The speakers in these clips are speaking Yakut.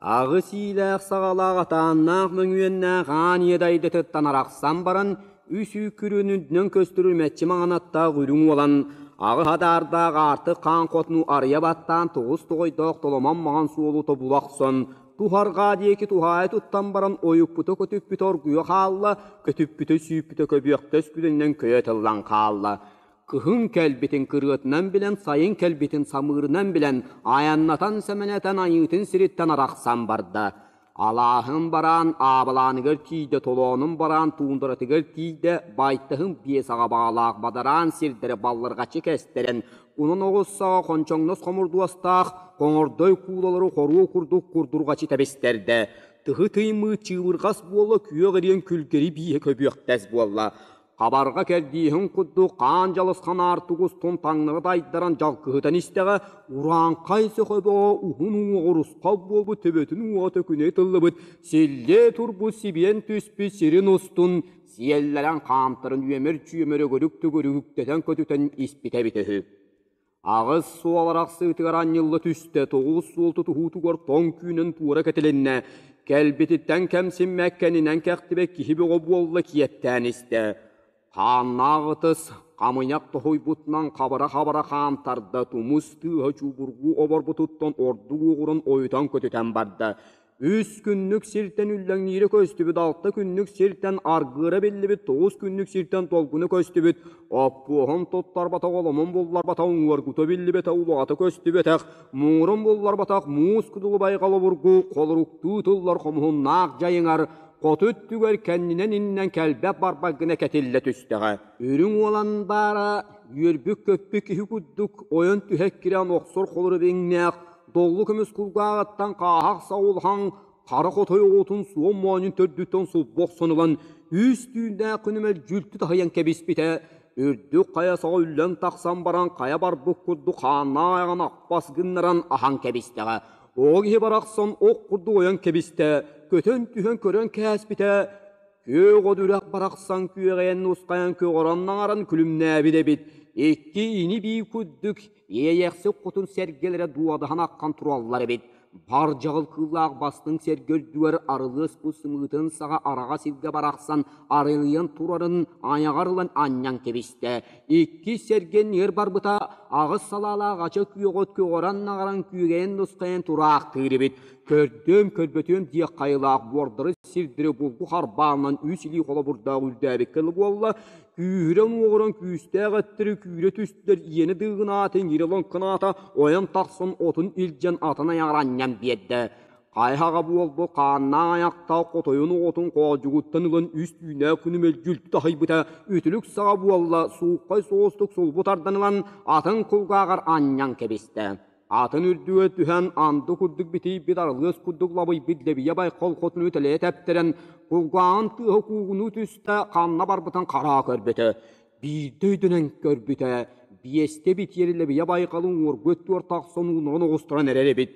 Аҕыс иилээх-саҕалаах атааннаах мөҥүөннээх аан ийэ дайдытыттан арахсан баран, үс үүккүрүн үрдүнэн көстөр үрүмэччи маҥан аттаах үрүҥ уолан, аҕыс адаардаах аартык хаан хотуну арыйа баттаан тоҕус тоҕойдоох толомон маҥан суолу тобула охсон, туһарҕаа диэки туһаайа туттан баран ойукпута көтүппүтэ оргуйа хаалла, көтүппүтэ сүүппүтэ көбүөхтэс күлүнэн көйө тыллан хаалла. Кыһын кэлбитин кырыатынан билэн, сайын кэлбитин самыырынан билэн, айаннатан сэмэнэтэн айыытын сириттэн арахсан барда. Алааһын бараан аабалааныгар тиийдэ, толоонун бараан туундаратыгар тиийдэ, байтаһын биэс аҕа баҕалаах бадараан сирдэри баллырҕаччы кэстэрэн, унан оҕус саҕа хончоҥнос хомурдуостаах хоҥордой куулалары хоруо курдук курдурҕаччы тэбистэрдэ. Тыһы тыймыы чыыбырҕас буола күөх эриэн күлгэри бииһэ көбүөхтэс буолла. Хабарҕа кэрдииһин курдук хаан дьалысхан аартык устун таҥнары тайдаран дьалкыһытан истэҕэ, урааҥхай сөхөбөҕө уһун уҥуоҕу урусхал буолбут төбөтүн уҥуоҕа төкүнэ ытыллыбыт, силлиэ турбут сибиэн түспүт сирин устун сиэллэрэн хаамтаран үөмэр-чүөмэр өгөрүк-төгүрүк үктэтэн көтүтэн испитэ эбитэ үһү. Аҕыс суол арахсыытыгар анньылла түстэ, тоҕус суол тутуһуутугар тоҥ күүнэн туора кэтилиннэ, кэлбититтэн кэмсиммэккэнинэн кэхтибэт киһи бөҕө буолла киэптээн истэ. Хааннаах ытыс хамыйах тоһуйбутунан хабара-хабара хаамтарда, тумус тыаһа чуубургуу оборбутуттан ордук уоҕуран ойутан көтүтэн барда. Үс күннүк сиртэн үллэҥниирэ көстүбүт, алта күннүк сиртэн аргыара биллибит, тоҕус күннүк сиртэн долгуна көстүбүт, оппуоһун туттарбатах, оломун булларбатах, уҥуоргута биллибэтэх, улаҕата көстүбэтэх, муҥурун булларбатах, муус кудулу байҕал обургу, холоруктуу тыллар хомуһуннаах дьайыҥар, хоту өттүгэр кэннинэн иннинэн кэлбэт барбат гына кэтиллэ түстэҕэ. Үрүҥ уолан баара, үөрбүт-көппүт киһи курдук, ойон түһэ эккирээн охсор холоро биҥнээх, Доллу көмүс кулгааҕыттан хааһах саулахан хара хотой оҕотун суон моонньун төрдүттэн сулбу охсон ылан үс түүннээх күнүмэл дьүлтү таһыйан кэбиспитэ, үрдүк хайа саҕа үллэн тахсан баран хайа барбыт курдук хааннаах айаҕын аппас гыннаран аһан кэбистэҕэ. Оҕо киһи барахсан ох курдук ойон кэбистэ, көтөн түһэн көрөн кээспитэ, Күөх от үрэх барахсан күөҕэйэн нусхайан көҕөрөн наҥаран күлүмнээбит эбит. Икки ини-бии курдук иэйэхсит хотун сэргэлэрэ дуодаһан аххан тураллар эбит. Бар дьаҕыл кыыллаах бастыҥ сэргэ үрдүгэр арылыас бу сымыытын саҕа араҕас илгэ барахсан арылыйан турарын айаҕар ылан анньан кэбистэ. Икки сэргэ иннигэр барбыта аҕыс салаалаах ача күөх от көҕөрөн наҕаран күөгэйэн нусхайан тураахтыыр эбит. Көрдүм, көрбөтүм диэх хайылаах буордары сирдэри булгу харбаанан үс илии холобурдаах үрдээбиккэ дылы буолла. Күүһүрэн уоҕуран күүстээх эттэри күүрэ түстүлэр, иэнэ дыыгынаата, иҥиирэ лоҥкунаата, ойон тахсан отун илдьэн атын айаҕар анньан биэрдэ. Хайаҕа буолбут хааннаах айахтаах хотойун оҕотун хоолдьугуттан ылан үс түүнээх күнү мэлдьи таһыйбыта үтүлүк саҕа буолла, сууххай соҕустук сулбу тардан ылан атын кулгааҕар анньан кэбистэ. Атын үрдүгэр түһэн, анды курдук битийбит, арылыас курдук лабыйбыт лэбийэ байхол хотуну тэлэйэ тэптэрэн, кулгааҕын тыаһа куугунуу түстэ, ханна барбытын хараа көрбөтө. Биирдэ өйдөнөн көрбүтэ, биэстэ битиэр лэбийэ байҕалы уҥуоргу өттүгэр тахсан уунарын оҕустаран эрэр эбит.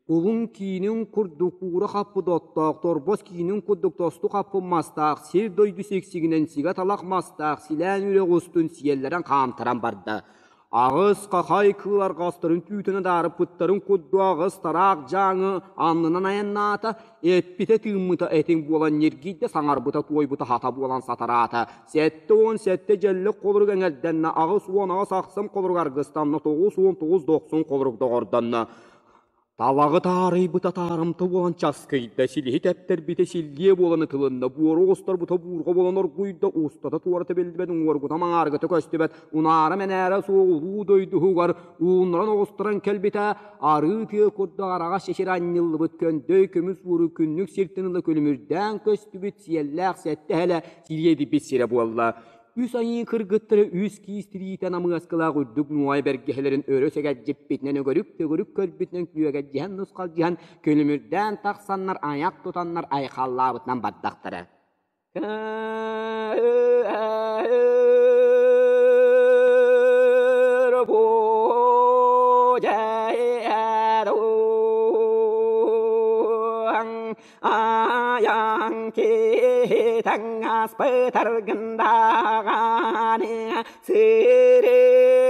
Кулун киинин курдук куура хаппыт оттоох, торбос киинин курдук тосту хаппыт мастаах, сир-дойду сиксигинэн сигэ талах мастаах, силээн үрэх устун сиэллэрэн хаамтаран барда. Аҕыс хахай кыыл арҕастарын түүтүн адаарыппыттарын курдук аҕыс тараах дьааҥы аннынан айаннаата, эппитэ-тыыммыта этиҥ буолан ньиргийдэ, саҥарбыта-туойбута хата буолан сатараата. 77 дьэллик холорук эҥэрдэннэ, 88 ахсым холорук аргыстанна, 99 дохсун холорук доҕордонно. Талаҕы таарыйбыта таарымта буолан часкыйда, силиһи тэптэрбитэ силлиэ буолан ытылынна, буору оҕустарбыта буурҕа буолан оргуйда, устата туората биллибэт, уҥуоргута маҥааргыта көстүбэт, унаара-мэнээрэ суох улуу дойдуһугар ууннаран оҕустаран кэлбитэ, арыы тыа курдук араҕас чэчир анньыллыбыт көндөй көмүс ууру күннүк сиртэн ыла күлүмүрдээн көстүбүт сиэллээх сэттэ эһэлэ сириэдийбит сирэ буолла. Үс айыы кыргыттара үс киис тириитэ намыаскалаах үрдүк нуой бэргэһэлэрин өрө сэгэлдьиппитинэн өгөрүк-төгүрүк көрбүтүнэн күөгэлдьиһэн нусхалдьыһан күлүмүрдээн тахсаннар айах тутаннар айхаллаабытынан бардахтара. Аян киһитаҥас пытаргындаҕаны сирикиһитиҥ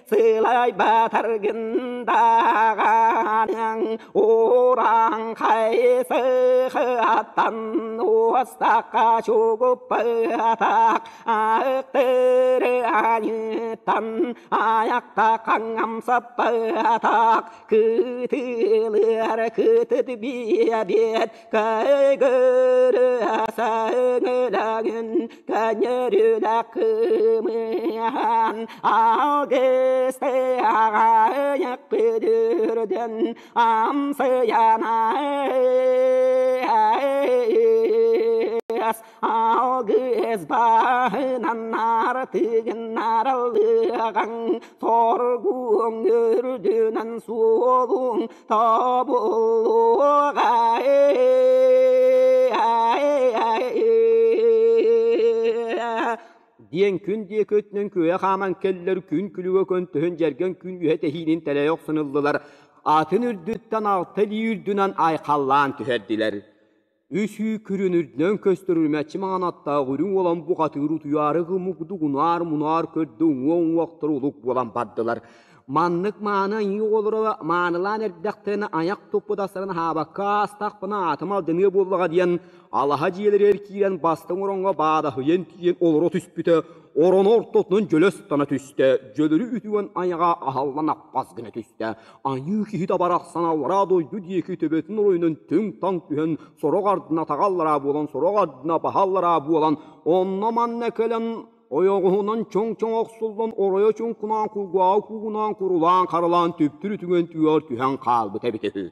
сылайбатаргындаҕаны. даҕаныҥ Урааҥхай сыһыаттан уостахха чугуппатах Аттырыаньыттан айахта хаҥамсаппатах Кытылыар кытыт биэбиэт Кайгыры саҥылаҥын көньөрүлэ кымыан Алгысты аҕайах бүдүрдүн амсыйана Алгыс баһынан артыгын аралыаҕаҥ Соргуҥ үрдүнэн суолуҥ тобуллуоҕа. Диэн күн диэки өттүнэн күөйэ хааман кэллэр, күн күлүгэ көнтөһүн дьэргэн күн үһэ тэһиинин тэлэйэ охсон ыллылар, атын үрдүттэн алта илии үрдүнэн айхаллаан түһэрдилэр. Үс үүкүрүн үрдүнэн көстөр үрүмэччи маҥан аттаах үрүҥ уолан бухатыыр утуйаары гыммыт унаар-мунаар көрдө уҥуох-уҥуохтар улук буолан бардылар. Маннык мааны айыы оҕолоро маанылаан эрдэхтэринэ айах туппут астарын аһаабакка аастахпына аатым алдьаныа буоллаҕа диэн алаһа дьиэлэригэр киирэн бастыҥ ороҥҥо баадаһыйан тиийэн олоро түспүтэ, ороно ортотунан дьөлө ыстана түстэ, дьөлөрү үтүгэн айаҕа аһаллан аппас гына түстэ. Айыы киһитэ барахсан аллараа дойду диэки төбөтүн оройунан түҥ-таҥ түһэн, сорох ардына атаҕа аллараа буолан, сорох ардына баһа аллараа буолан, онно-манна кэлэн ойоҕоһунан чоҥ-чоҥ охсуллан, оройо чуҥкунаан, кулгааҕы куугунаан, курулаан-харылаан түптүр үтүгэн түгэр түһэн хаалбыта эбитэ үһү.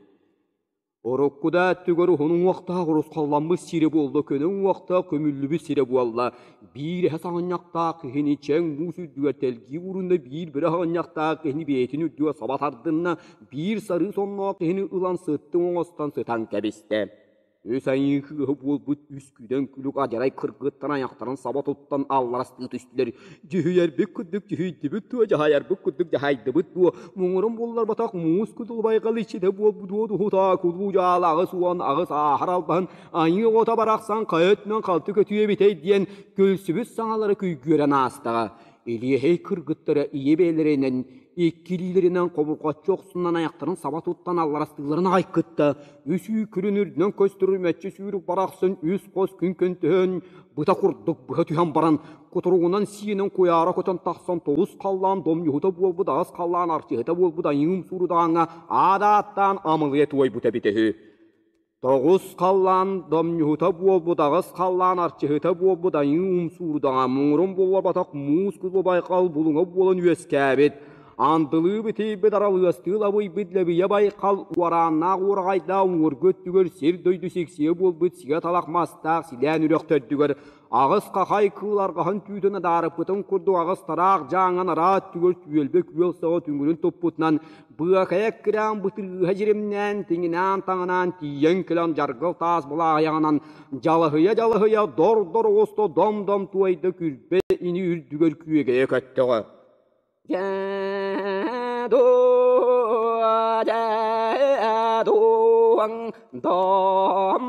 Уруккуда өттүгэр уһун уҥуохтаах урусхалламмыт сирэ буолла, көнө уҥуохтаах көмүллүбүт сирэ буолла. Биир эһэ саҕынньахтаах киһини чэҥ муус үрдүгэр тэлгии уурунна, биир бөрө саҕынньахтаах киһини бэйэтин үрдүгэр саба тардынна, биир сарыы сонноох киһини ылан сыттык оҥостон сытан кэбистэ. Үс айыы кыыһа буолбут үс күдэн күлүк адьарай кыргыттар айахтарын саба туттан алларастыы түстүлэр. Дьүһүйэрбит курдук дьүһүйдүбүт дуо, дьаһайарбыт курдук дьаһайдыбыт дуо, муҥурун булларбатах муус кутулбайҕал иччитэ буолбут уот уһутаа кулуу дьаалы 88 ааһар албаһын айыы оҕото барахсан хайа өттүнэн халты көтүө эбитэй диэн күлсүбүт саҥалара күйгүөрэн аастаҕа. Илиэһэй кыргыттара ийэ бэйэлэринэн икки илиилэринэн хобурҕаччы охсунан айахтарын саба туттан алларастыылларын аҕай кытта үс үүкүрүн үрдүнэн көстөр үрүмэччи сүүрүк барахсан үс хос күн көнтөһөн быта курдук быһа түһэн баран кутуругунан сиэнэн куйаара көтөн тахсан тоҕус халлаан домньуһута буолбут аҕыс халлаан арчыһыта буолбут айыым суурудаҕаҥҥа аада-ааттаан амылыйа туойбута эбитэ үһү. Тоҕус халлаан домньуһута буолбут, аҕыс халлаан арчыһыта буолбут айыы умсуурдаҕа муҥурун булларбатах муус кулу байҕал булуҥа буолан үөскээбит, андылыы битийбит аралыастыы лабыйбыт лэбийэ байҕал уорааннаах уораҕайдаах уҥуоргу өттүгэр сир-дойду сиксиэ буолбут сигэ талах мастаах силээн үрэх төрдүгэр аҕыс хахай кыыл арҕаһын түүтүн адаарыппытын курдук аҕыс тараах дьааҥан араат түгэр түөлбэ күөл саҕа түҥүрүн туппутунан быакайа эккирээн бытырыыһа дьиримнээн тиҥинээн-таҥынаан тиийэн кэлэн дьаргыл таас былаайаҕынан дьалаһыйа-дьалаһыйа дор-дор оҕусто дом-дом туойда күрбэ ини үрдүгэр күөгэйэ көттөҕө. Дом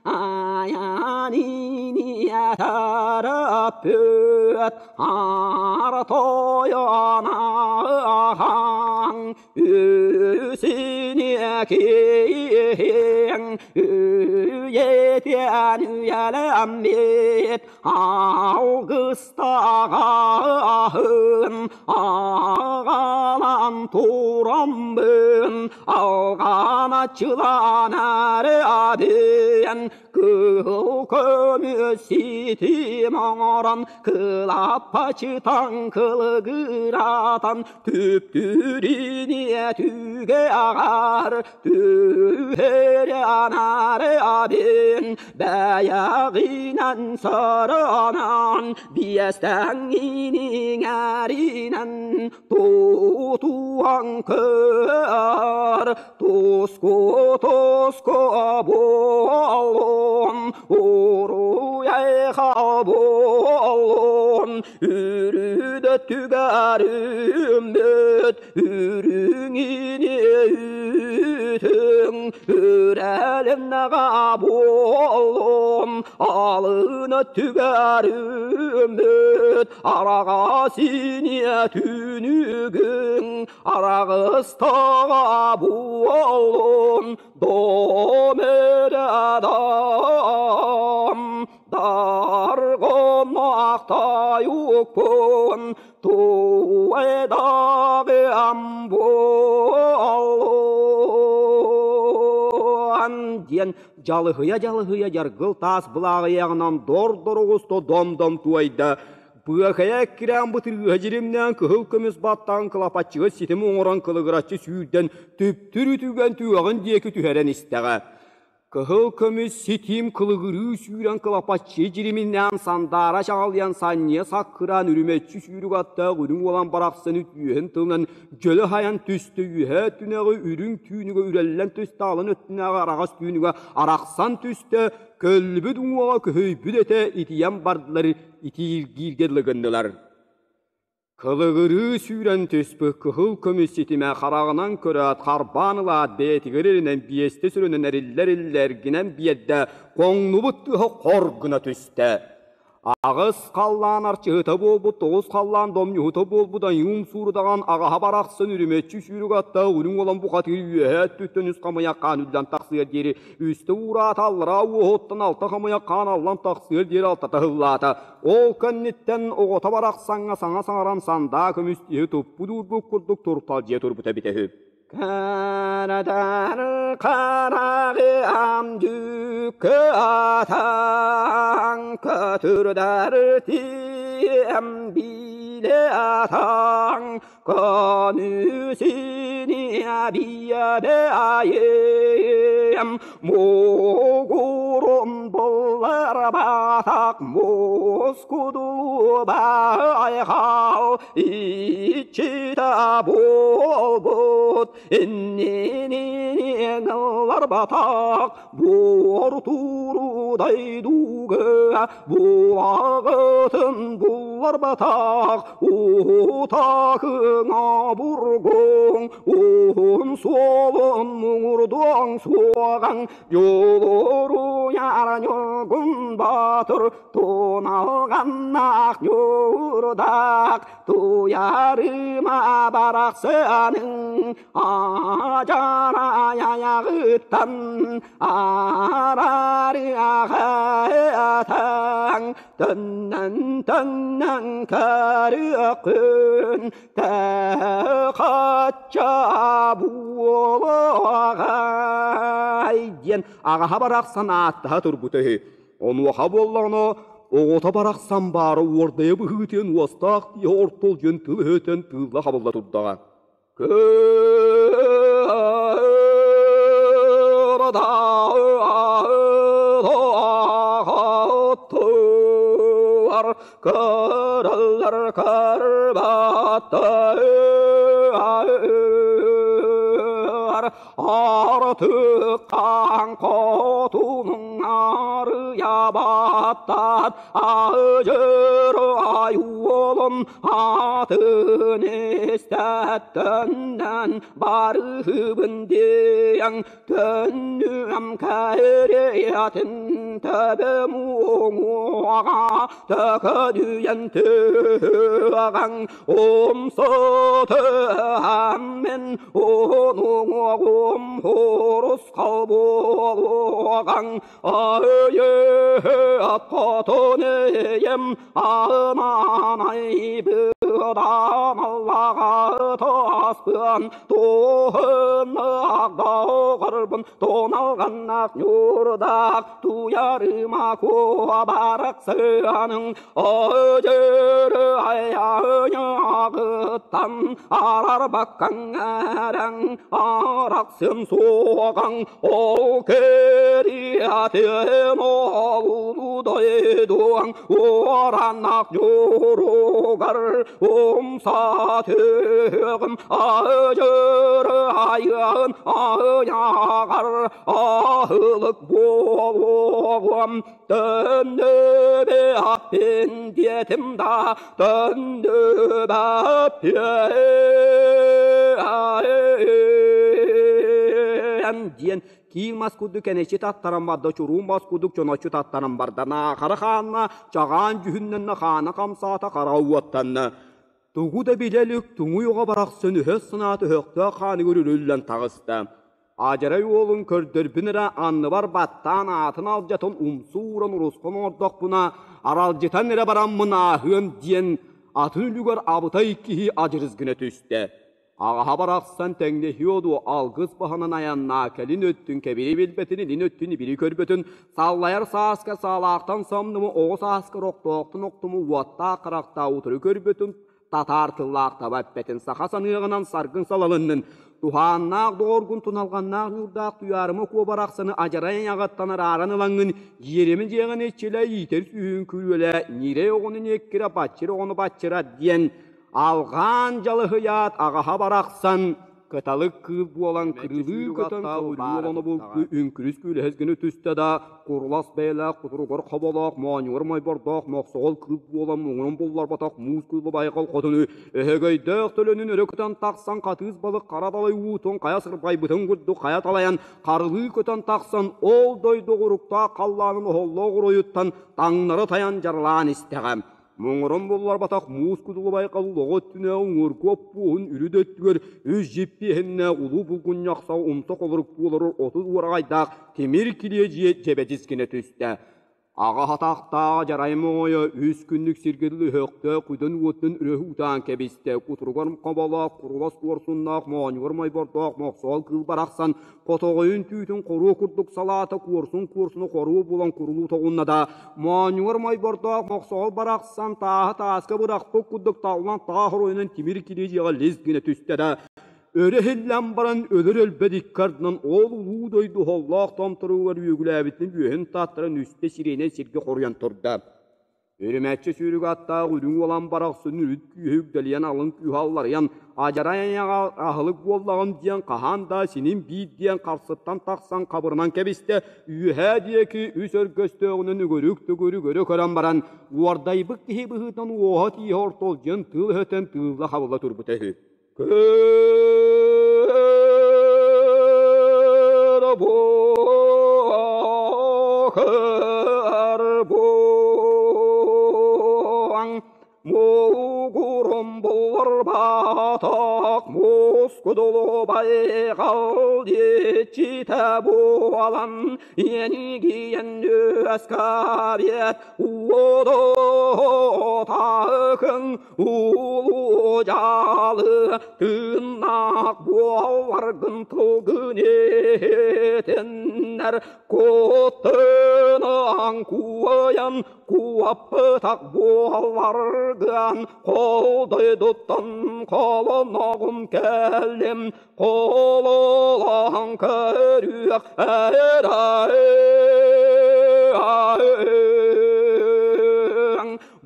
Айанини Артойонахан Үсүнекиэн Үйетен үйәләмбет Алгыстағаһын аҕалан тураммын алҕаначчыланар адыан кыһыл көмүс ситим оҥорон кылаппачытан кылыгыратан түптүрүнүө түгэ аҕар түһэрэ анары абин бэйэҕинэн саранан биэстэҥиниҥэринэн тутуһан көр туску-туску буоллун уруй-айхал буоллун үрүдэ түгәрүммүт үрүҥ ини үтүҥ үрэлэ. Эһиннэҕэ буоллун, алына түгәрүммүт, араҕа синиэ түүнүгүн, араҕыстаҕа буоллун, домерадам, даргонуақтайукпун, туэдагыам буоллун диэн дьалыһыйа-дьалыһыйа дьаргыл таас былааҕыйаҕынан дор-дор оҕусто дом-дом туойда. Быакайа эккирээн бытырыыһа дьиримнээн кыһыл көмүс баттаан кылапаччыга ситим оҥорон кылыгыраччы сүүрдэн түптүр үтүгэн түгэҕин диэки түһэрэн истэҕэ. Кыһыл көмүс ситим кылыгырыы сүүрэн кылапаччы дьириминнээн сандаара чаҕылыйан санньыйа саккыраан үрүмэччи сүүрүк аттаах үрүҥ уолан барахсан үтүөһүн тылынан дьөлө хайан түстэ үөһээ өттүнээҕи үрүҥ түүнүгэ үрэллэн түстэ алын өттүнээҕи араҕас түүнүгэ арахсан түстэ көллүбүт уҥуоҕа көһүйбүт этэ итийэн бардылар итииргииргэ дылы гыннылар. Кылыгырыы сүүрэн түспүт кыһыл көмүс ситимэ хараҕынан көрөөт, харбаан ылаат бэйэтигэр эрэнэн биэстэ сүрүнэн эриллэр-эриллэргинэн биэрдэ, хоҥнубут тыаһа хор гына түстэ. Аҕыс халлаан арчыһыта буолбут, тоҕус халлаан домньуһута буолбут айыым суурудаҕан аҕаһа барахсан үрүмэччи сүүрүк аттаах үрүҥ уолан бухатыыр үөһээ өттүттэн үс хамыйах хаан үллэн тахсыар диэри үстэ уураата аллараа уоһуттан алта хамыйах хаан аллан тахсыар диэри алтата ыһыллаата. Ол кэнниттэн оҕото барахсаҥҥа саҥа саҥаран сандаа көмүс тиһи туппут уурбут курдук турталдьыйа турбута эбитэ үһү. Карадар карагыам дүүккэ атаң көтүрдэр тиэм биле атаң Конүсүниабиябэайым мугурун булларбатах мускудубайхал иччитэ буолбут иннининиларбатах буортууру дойдуга буаҕытын булларбатах утакыҥа бургуҥ уһун суолун муҥурдуоҥ суоҕаҥ дьулуруйар ньургун батыр туналҕаннаах ньуурдаах туйарыма барахсаның Ажараяягыттан арарыахатаң төннөн төннөн көрүөкүн тэхачча буолуоҕай диэн аҕаһа барахсан ааттаһа турбута үһү. Онуоха буоллаҕына оҕото барахсан баара уордайа быһыытыйан уостаах тииһэ ортол дьон тыл өтөн тыылла хабылла турдаҕа. Көрөллөр көрбөттөр Артыккан хотунуң арыя баттат Ажыр аюолун атын истэттэннэн барыһыбын диэн төннүөм кэриэтин төбөм уҥуоҕа төкөнүйэн түһүөҕэҥ умсутыһаммын унуҥуоҕум хурусхал буолуоҕаҥ Айы хотун ийэм аанай быдан аллаҕа таспыан туһуннаах доҕорбун туналҕаннаах ньуурдаах туйарыма куобарахсыаның Өдөрү айаҕыттан арарбаккаҥ эрэҥ арахсын суоҕаҥ ол кэриэтин олуу дойдуаҥ уоранах дьуругар умса түһүҕүм ажыры айыан айаҕар аһылык буолуоҕум Төннүбэппин диэтим да төннүбэппиэн диэн киил мас курдук кэнэччи таттаран барда, чуруу мас курдук чоноччу таттаран барда. Наахара хаанна, чаҕаан дьүһүннэннэ, хаана хамсаата, хара уоттанна. Тугу да билэ илик туҥуй оҕо барахсан өһөс санаата өһөхтөөх хааныгар үрүллэн таҕыста. Адьарай уолун көрдөрбүн эрэ анныбар баттаан аатын алдьатан умсу ууран урусхан оҥордохпуна аралдьытан эрэ бараммын ааһыам диэн атын үлүгэр абытай киһи адьырыс гына түстэ. Аҕаһа барахсан тэҥнэһиэ дуо алгыс баһынан айаннаа кэлин өттүн кэбири билбэтин илин өттүн ибили көрбөтүн саллайар сааска саалаахтан самнымы оҕо сааска рохтоохтун охтуму уоттаах харахтаа утары көрбөтүн татаар тыллаах таба эппэтин саха саныаҕынан саргын салалыннын туһааннаах доҕоргун туналҕаннаах ньуурдаах туйаарыма куо барахсаны адьарай айаҕыттан арааран ылаҥҥын дьиэрэми дьиэҕин иччилэ иитэр сүүһүн күрүөлэ ньирэй оҕону ньиэккирэ баччыр оҕону баччыра диэн алҕаан дьалыһыйаат аҕаһа барахсан кыталык кыыл буолан кырылыы көтөн кылбаа булку үҥкүрүс күүлэһис гына түстэ да курулас бэйэлээх кутуругар хоболоох моонньугар мойбордоох мохсоҕол кыыл буолан муҥурун булларбатах муус кыылы байҕал хотуну өһөгөйдөөх төлөнүн өрө көтөн тахсан хатыыс балык хара далай уутун хайа сырбайбытын курдук хайа талайан харылыы көтөн тахсан ол дойду оҕуруктаах халлаанын оһоллоох оройуттан таҥнары тайан дьарылаан истэҕэ. Муҥурун булларбатах муус кудулу байҕал лоҕо өттүнэ уҥуоргу оппуоһун үрүт өттүгэр үс дьиппиэһиннээх улуу булгунньах саҕа умса холорук буоларар 30 уораҕайдаах тимир килиэ дьиэ дьэбэдис гына түстэ. Аҕа хатахтааҕа дьарай моҥойо үс күннүк сиргэ дылы өһөхтөөх куйдан уоттан өрөһү утаан кэбистэ. Кутуругар хоболоох, курулас куорсуннаах, моонньугар мойбордоох мохсоҕол кыыл барахсан хотоҕойун түүтүн хоруо курдук салаата куорсун куорсуну хоруо булан курулуу тоҕунна да моонньугар мойбордоох мохсоҕол барахсан тааһы тааска бырахпыт курдук таллан таах оройунан тимир килиэ лис гына түстэ да өрө иһиллэн баран өлөр өлбөт икки ардынан ол улуу дойду оһоллоох томторугар үөгүлээбитин үөһүн тааттаран үстэ сириэнэн сиргэ хоруйан турда. Үрүмэччи сүүрүк аттаах үрүҥ уолан барахсын үрүт күүһэ үгдэлийэн алын күүһэ алларыйан адьарай айаҕа аһылык буоллаҕым диэн хаһан да синим биир диэн харсыттан тахсан хабырынан кэбистэ үөһээ диэки үс өргөстөөҕүнэн үгүрүк төгүрүк өрө көрөн баран уордайбыт киһи быһыытынан уоһа тииһэ ортолдьуйан тыыл өһөтөн тыылла хабылла турбута үһү. Мугурум буларбатах мускудулу байҕал иччитэ буолан иэнигийэн үөскээбит уотаакын улуу дьаалы тыыннаах буоларгын тылгын этиннэр куттунаан куойан куоппутах буоларгын холдойдуттан холоноҕум кэллим хололоон көрүөх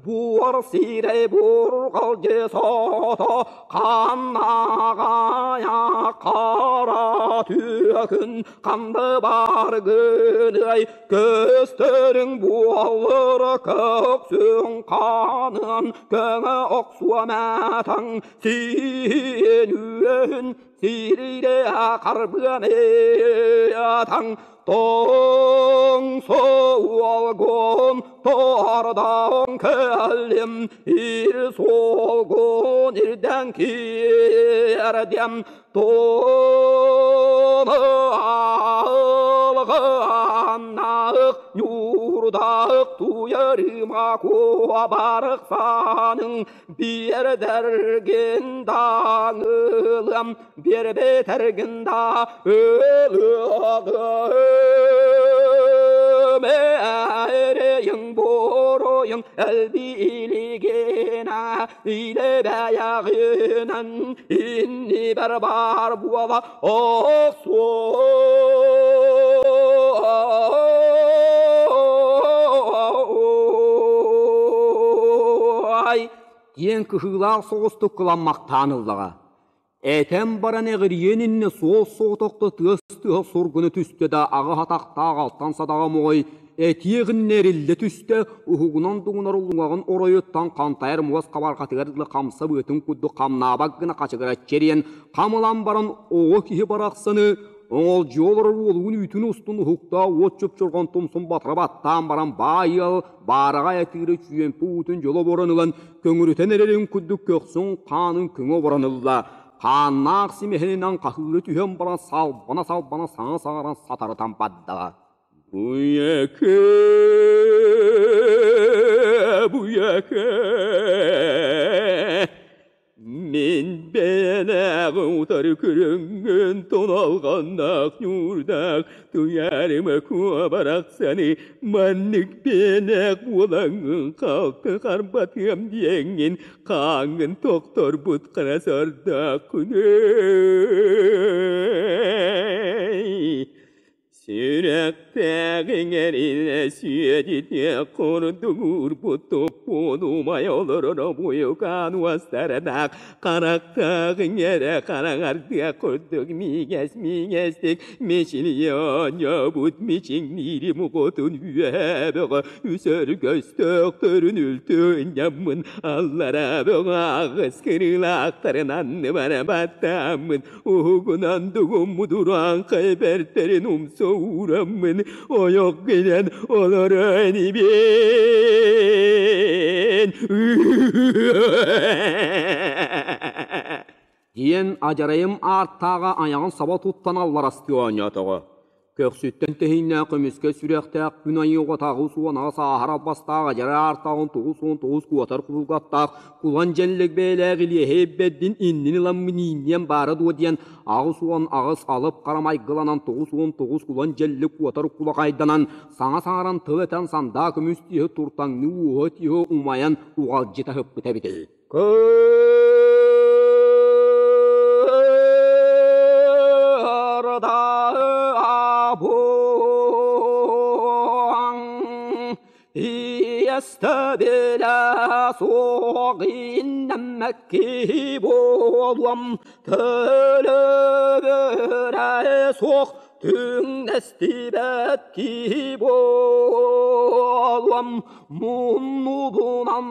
Буор сирэй бурҕалдьы сото ханнаҕайа хара түөкүн ханды бар гынай көстөрүҥ буоллар көксүҥ ханын көҥө охсуо мэтаҥ сиэн үөһүн сирире харбыан атаҥ Тоҥ суолгун тордон кэллим, ир суолгун ирдэн киэрдим, Туну алҕаннаах ньуурдаах туйарыма куобарык биэрдэргин даҥылым биэрбэтэргин да өлүөҕүм эрэйиҥ буруйуҥ элбиилигинэ илэ бэйэҕинэн иннибэр баар буола охсуо диэн кыһыылаах соҕустук кыламмахтаан ыллаҕа. Этэн баран эҕирийиэн иннинэ суол соҕотохто тыас тыаһа сургуна түстэ да аҕыс атахтаах алтан садаҕа моҕой этиэҕиннэ эриллэ түстэ, уһугунан дуҥунар уллуҥаҕын оройуттан хантайар муос хабарҕатыгар дылы хамса быатын курдук хамнаабат гына хачыгыраччы эрийэн хам ылан баран оҕо киһи барахсаны Оҥолдьуйа олорор уолугун үүтүн устун уһуктаах уот чупчурҕан тумсун батыра баттаан баран баай ыал баараҕай атыыры чүөмпэ уутун дьоло оборон ылан көҥүрүтэн эрэрин курдук көхсүн хаанын көҥө оборон ылла. Хааннаах симэһининэн хаһыыра түһэн баран салбана-салбана саҥа саҥаран сатарытан бардаҕа. Буйака, буйака, Мин бэйэлээҕи утары көрөҥҥүн тоналҕаннаах ньуурдаах Туйаарыма куо барахсаны маннык бэйэлээх буолаҥҥын халты харбатыам диэҥҥин хааҥҥын тохторбут хара сордооххун Сүрэхтээҕиҥ эрилэ сүөдүтүө курдук уурбут туппун умай олорор обуйукаан уостардаах харахтааҕыҥ эрэ хараҥардыах курдук миигэс-миигэстик мичилийэ оонньообут мичиҥниири мукутун үөһээ бөҕө үс өргөстөөхтөрүн үлтү ынньаммын аллараа бөҕө аҕыс кырыылаахтарын анныбара баттааммын Уһугунан дугуммут урааҥхай бэртэрин умса уураммын ойох гынан олорон ибин. Диэн адьарайым ааттааҕа айаҕын саба туттан алларастыы оонньоотоҕо. Көхсүттэн тэһииннээх көмүскэ сүрэхтээх күн айыы оҕотааҕы суонаҕа сааһар албастаах адьара аартааҕын 99 куотар кубулгаттаах кулан дьэллик бэйэлээх илиэһэй бэрдин иннин ыламмын иинниэм баара дуо диэн 88 алып хара майгыланан 99 кулан дьэллик куотар кулахайданан саҥа саҥаран тыл этэн сандаа көмүс тииһи туртаҥныы уоһа тииһи умайан уҕалдьыта ыппыта эбитэ. Иэстэбилэ суох иннэммэкки буолуом, төлөбүрэ суох түҥнэстибэт киһи буолуом, муннубунан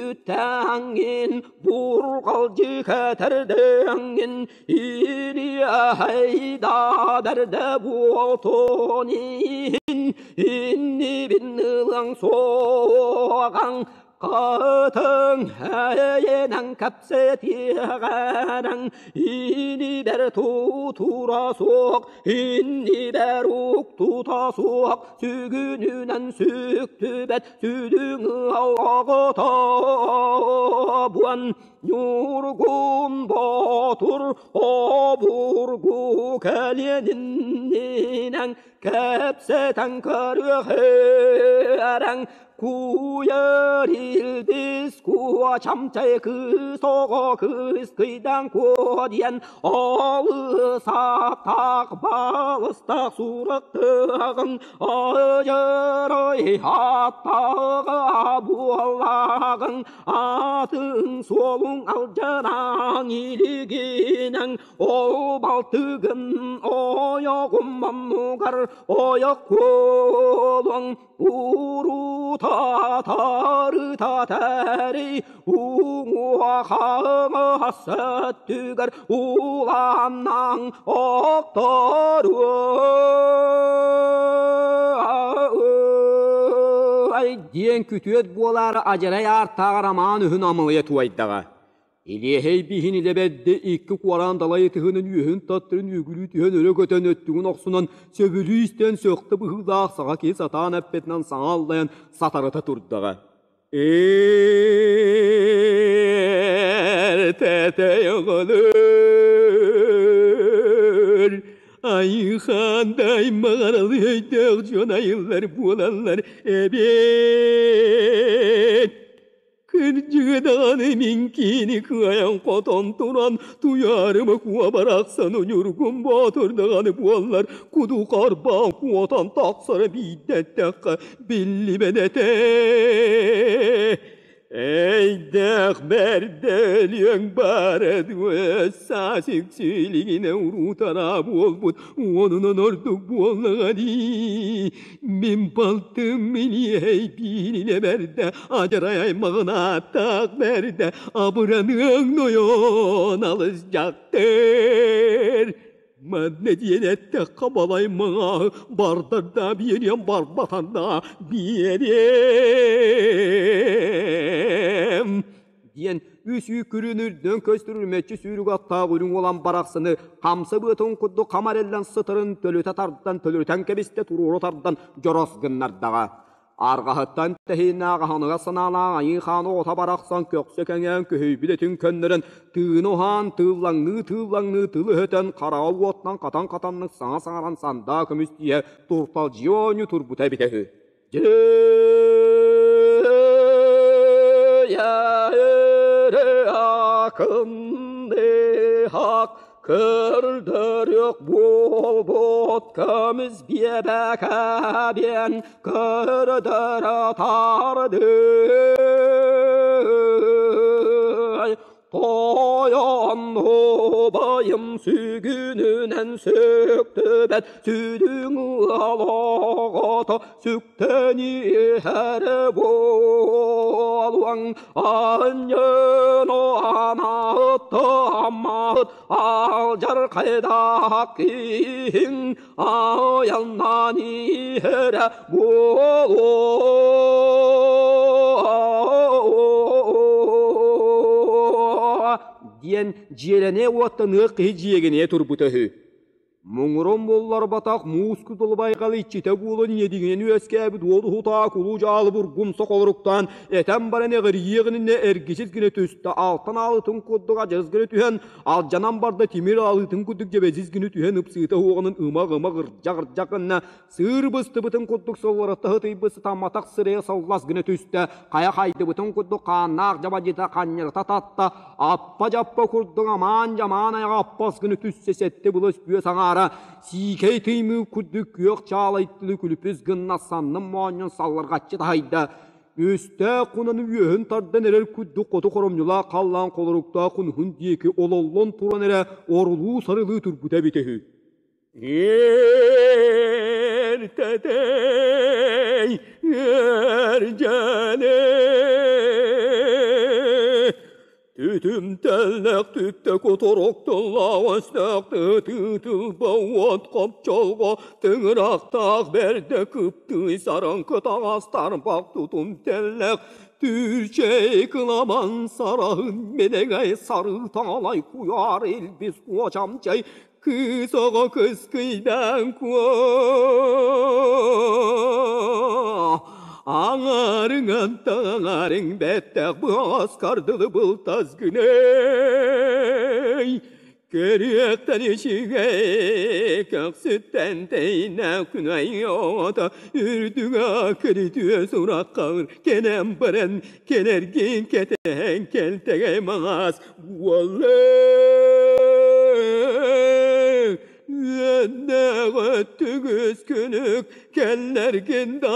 үтэҥҥин, бурҕалдьы кэтэрдэҥҥин, Илиэһэй да бэрдэ буолтун иһин, иннибин ылыаҥ суоҕаҥ, Хатыҥ эйэнэн кэпсэтиэҕэрэҥ, инибэр тутура суох, иннибэр уктута суох, сүгүнүнэн сүктүбэт сүдүҥ ыалаҕыта буон Ньургун Боотур обургу кэлиэниннинэн кэпсэтэн көрүөхэрэн куйар илбис куочамчай кыыс оҕо кыыс кыйдан куо диэн алысаптаах балыстаах сурахтыаҕын ажырай аттаҕа буоллаҕын Атын суолуҥ алдьанаҥ илигинэн ол балтыгын ойоҕум оннугар ойох буолуоҥ урута тарыта тэрий уҥуохаҥас өттүгэр улааннаҥ охторуо диэн күтүөт буолаары адьарай аартааҕар амаан үһүн амылыйа туойдаҕа. Илиэһэй биһин илэбэрдэ икки куораан далай ытыһынан үөһүн таттарын үөгүлүү түһэн өрө көтөн өттүгүн охсунан сөбүлүү истэн сөхтө быһыылаах саҕа киһи сатаан эппэтинэн саҥа аллайан сатарыта турдаҕа. Эр тэтэй оҕолор айыхандай маҕаралы өйдөөх дьон айыллар буолаллар эбээт. Кырдьыга даҕаны мин киини кыайан хотон туран туйаарыма куо барахсан Ньургун Боотур даҕаны буоллар куду харбаан куотан тахсара биирдэ эттэххэ биллибэт этэ. Эйдээх бэрдэ өлүөҥ баара дуо саас үксүлүгүнэ уруутара буолбут уонунан ордук буоллаҕа дии. Мин балтым миниэһэй бииринэ бэрдэ адьарай аймаҕын ааттаах бэрдэ абыраныаҥ нойон алыс дьахтар. Манна диэн эттэххэ балай маҥааһы бардар да биэриэм барбатар да биэриэм диэн үс үүкүрүн үрдүн көстөр үрүмэччи сүүрүк аттаах үрүҥ уолан барахсаны хамса быатын курдук хам эрэллэн сытарын төлүтэ тардан төлүтэн кэбистэ туруору тардан дьорос гыннардаҕа. Арҕаһыттан тэһииннээх аһыныгас санаалаах айыы хаан оҕото барахсан көхсө кэҥээн көһүйбүт этин көннөрөн тыына уһаан тыыллаҥныы-тыыллаҥныы тыл өһөтөн хараҕа уоттан хатан-хатаннык саҥа саҥаран сандаа көмүс тииһэ турталдьыйа оонньуу турбута эбитэ үһү. Көрдөрүөх буолбут көмүс биэбэкэбиэн көрдөрө тардыы Тойон убайым сүгүнүнэн сүктүбэт сүдүҥ ыал сүктэн иһэр буолуоҥ анньын анааттаммат алдьархайдаах киһиҥ айаннаан иһэрэ буолуо диэн дьиэлэниэ уоттаныах киһи дьиэгиниэ турбута үһү. Муҥурун булларбатах муус кутулбайҕал иччитэ буолан иэдиҥинэн үөскээбит уол уһутаак улуу дьаалы бургумса холоруктаан этэн баран эҕирийиэҕининэ эргичис гына түстэ алтан аалытын курдук адьас гына түһэн алдьанан барда тимир аалытын курдук дьэбэдьис гына түһэн ыпсыыта уоҕунан ымах-ымах ырдьах-ырдьах гынна сыыр быстыбытын курдук сылларытта ытыйбыт сытамматах сирэйэ саллас гына түстэ хайа хайдыбытын курдук хааннаах дьабадьыта ханньарыта татта Аппа-дьаппа курдук амаан-дьамаан айаҕа аппас гына түстэ сэттэ былас күөс аҥаара сиикэй тыймыы курдук күөх чаалайтылы күлүпүс гынна саннын моонньун саллырҕаччы таһыйда. Үстээх кунаны үөһүн тардан эрэр курдук хоту хоромньулаах халлаан холоруктаах кунуһун диэки ололлон туран эрэ орулуу-сарылыы турбута эбитэ үһү. Эртэтэй эрдьэлэ Түтүм тэллэх түптэ кутурук тыллаах өстөөх тыытылба уот хопчолго тыҥырахтаах бэрдэ кыптый сарыҥкы таҥас тарбах тутум тэллэх Түүчэй кыламан сараһын мэнэгэй сарыы таҥалай куйаар илбис куочамчай Кыыс оҕо кыскыйдаан куо Аҥаарыҥ антах аҥаарыҥ бэттэх быһаҕас хардылы былтас гынай Көрүөхтэн үчүгэй көхсүттэн тэйнэ күнай оҕото үрдүгэ киритүө сураххар кэнэн баран кэлэргин кэтэһэн кэлтэгэй маҥаас Үөннээх өттүгүс күнүк кэллэргин да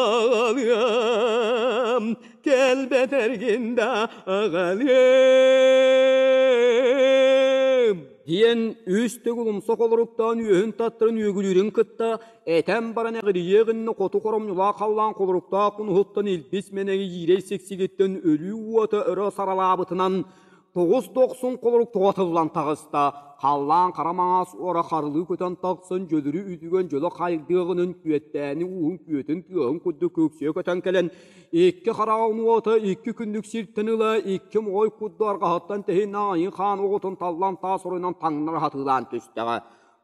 аҕалыам, кэлбэтэргин да аҕалыам диэн үс төгүл умса холоруктаан үөһүн таттарын үөгүлүүрүн кытта этэн баран эҕирийиэх иннэ хоту хоромньулаах халлаан холоруктаах кунуһуттан илбис мэнэги иирэй сиксигиттэн өлүү уота өрө саралаабытынан Тоҕус дохсун холорук тоҕо тыллан таҕыста, халлаан хара маҥаас уора харылыы көтөн тахсан дьөлүрү үтүгэн дьөлө хайдыаҕынан күөттээни ууһун күөтүн тыаһын курдук көксүйэ көтөн кэлэн, икки хараҕын уота икки күннүк сиртэн ыла икки моҕой курду арҕаһыттан тэһин аайын хаан оҕотун таллан таас оройунан таҥнары хатыылаан түстэҕэ.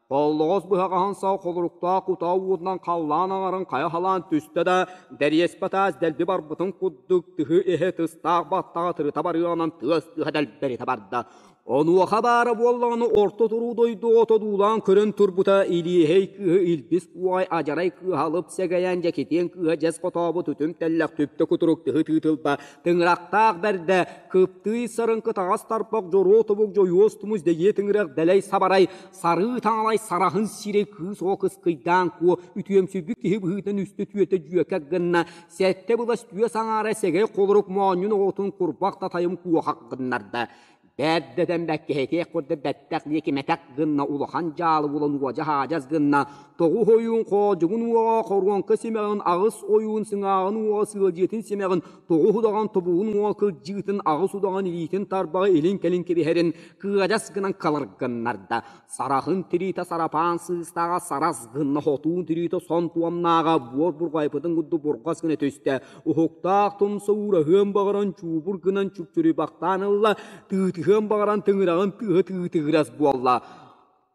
Толлоҕос быһаҕаһын саҕа холоруктаах кутаа уутунан халлаан аҥарын хайа халаан түстэ да, дэриэспэ таас дэлби барбытын курдук тыһы эһэ тыстаах баттаҕа тырыта барыаҕынан тыас тыаһа дэлбэритэ барда. Онуоха баара буоллаҕына орто туруу дойду отодуулаан көрөн турбута Илиэһэй кыыһы илбис уоҕай адьарай кыыһалып сэгэйэн дьэкитиэн кыыһа дьэс хотообут үтүм тэллэх түптэ кутурук тыһы тыытылба тыҥырахтаах бэрдэ кыптыый сарыҥкы таҥас тарпах дьоруо тобук дьойуос тумус дэгиэ тыҥырах дэлэй сабарай сарыы таҥалай сараһын сирэй кыыс оҕо кыскыйдаан куо үтүөмсүйбүт киһи быһыытынан үстэ түөтэ дьүөкэ гынна сэттэ былас түөс аҥаара сэгэй холорук моонньун оҕотун курбах татайым куохах гыннарда. Бэрдэтэн бэккиһэтиэх курдук бэттэх диэки мэтэх гынна, улахан дьаалы булан уодьа-хаадьас гынна, тоҕус ойуун хоодьугун уоҕа хоруоҥка симэҕин, аҕыс ойуун сыҥааҕын уоҕа сыалдьыытын симэҕин, тоҕус удаҕан тобугун уоҕа кылдьыытын, аҕыс удаҕан илиитин тарбаҕа илин-кэлин кэбиһэрин кыадьас гынан кылар гыннарда. Сарахын тириитэ сарапаан сыыстааҕа сарас гынна, хотуун тириитэ сон туомнааҕа буор бурҕайбытын курдук бурҕас гына түстэ. Уһуктаах тумса уураһыан баҕаран чуубур гынан чупчуруйбахтаан ылла, тыытыһыан баҕаран тыҥыраҕын тыаһа тыытыгырас буолла.